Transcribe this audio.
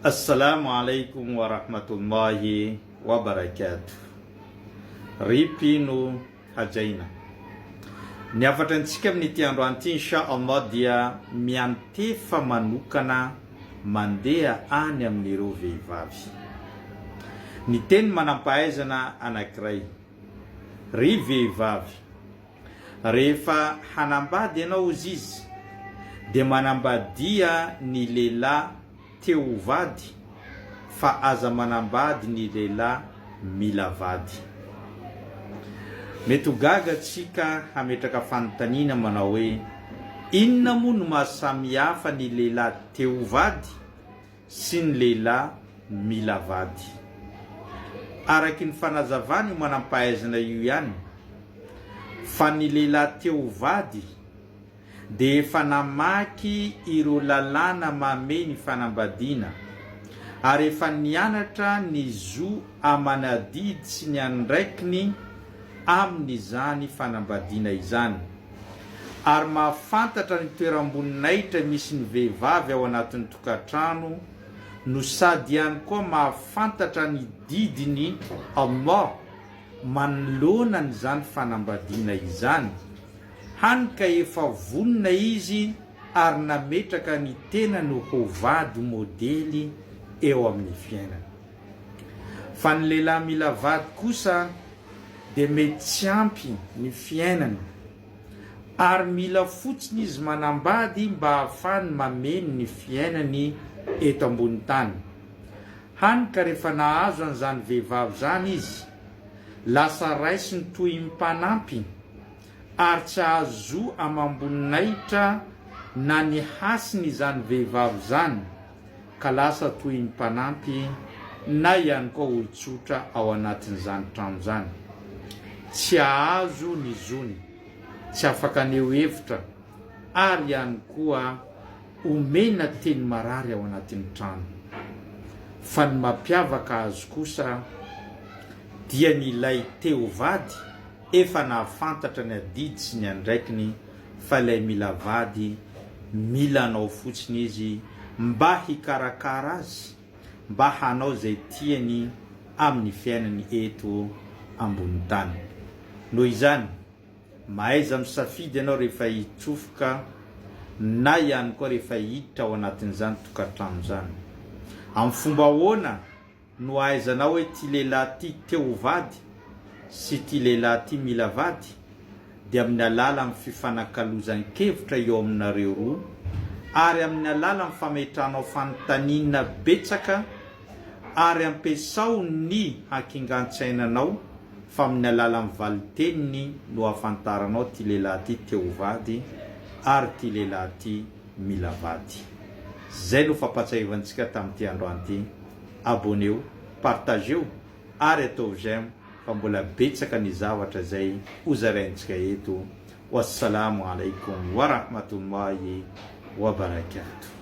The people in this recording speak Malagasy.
Assalamu alaikum wa rahmatullahi wa barakatuh. Ry mpino hajaina. Ny hafatra antsika amin'ity androany ity insha Allah dia miantefa manokana mandeha any amin'ireo vehivavy. Ny teny manampahaizana anankiray, Ry vehivavy, Rehefa hanambady ianao hozy izy dia manambadia ny lehilahy te ho vady fa aza manambady ny lehilahy mila vady. Mety ho gaga tsika hametraka fanontaniana manao hoe inona moa no maha samy hafa ny lehilahy te ho vady sy ny lehilahy mila vady. Araky ny fanazavan'io manampahaizana io ihany fa ny lehilahy te ho vady dia efa namaky ireo lalàna mamehy ny fanambadiana ary efa nianatra ny zo aman'adidy sy ny andraikiny amin'izany fanambadiana izany ary mahafantatra ny toeram-boninahitra misy ny vehivavy ao anatin'ny tokantrano no sady ihany koa mahafantatra ny didin'i Allah manoloana an'izany fanambadiana izany, hany ka efa vonona izy ary nametraka ny tenany ho vady modely eo amin'ny fiainana. Fa ny lehilahy mila vady kosa dia mety tsy ampy ny fiainany ary mila fotsiny izy manambady mba hahafahany mameno ny fiainany eto ambony tany. Hany ka rehefa nahazo an'izany vehivavy izany izy, lasa raisiny toy ny mpanampy ary tsy hahazo zo amam-boninahitra na ny hasiny izany vehivavy izany ka lasa toy ny mpanampy na ihany koa olon-tsotra ao anatin'izany trano izany. Tsy hahazo ny zony, tsy afaka haneho hevitra ary ihany koa omena teny marary ao anatin'ny trano. Fa ny mampiavaka azy kosa dia ny ilay te ho vady efa nahafantatra ny adidy sy ny andraikiny fa ilay mila vady mila anao fotsiny izy mba hikarakara azy mba hanao izay tiany amin'ny fiainany eto ambony tany. Noho izany, mahaiza misafidy ianao rehefa hitsofoka na ihany koa rehefa hiditra ao anatin'izany tokantrano izany. Amin'ny fomba ahoana no ahaizanao hoe ty lehilahy ty te ho vady sy ty lehilahy ty mila vady dia amin'ny alalan'ny fifanakalozan-kevitra eo aminareo roa ary amin'ny alalan'ny fametrahanao fanontaniana betsaka ary ampiasao ny hakingan-tsainanao fa amin'ny alalan'ny valin-teniny no ahafantaranao ty lehilahy ty te ho vady ary ty lehilahy ty mila vady. Zay no fampatsiahivantsika tamin'ity androany ity. Abonneo, partageo ary ataovy j'aime fa mbola betsaka ny zavatra izay hozaraintsika eto. Wassalamo alaikum warahmatullahi wabarakatuh.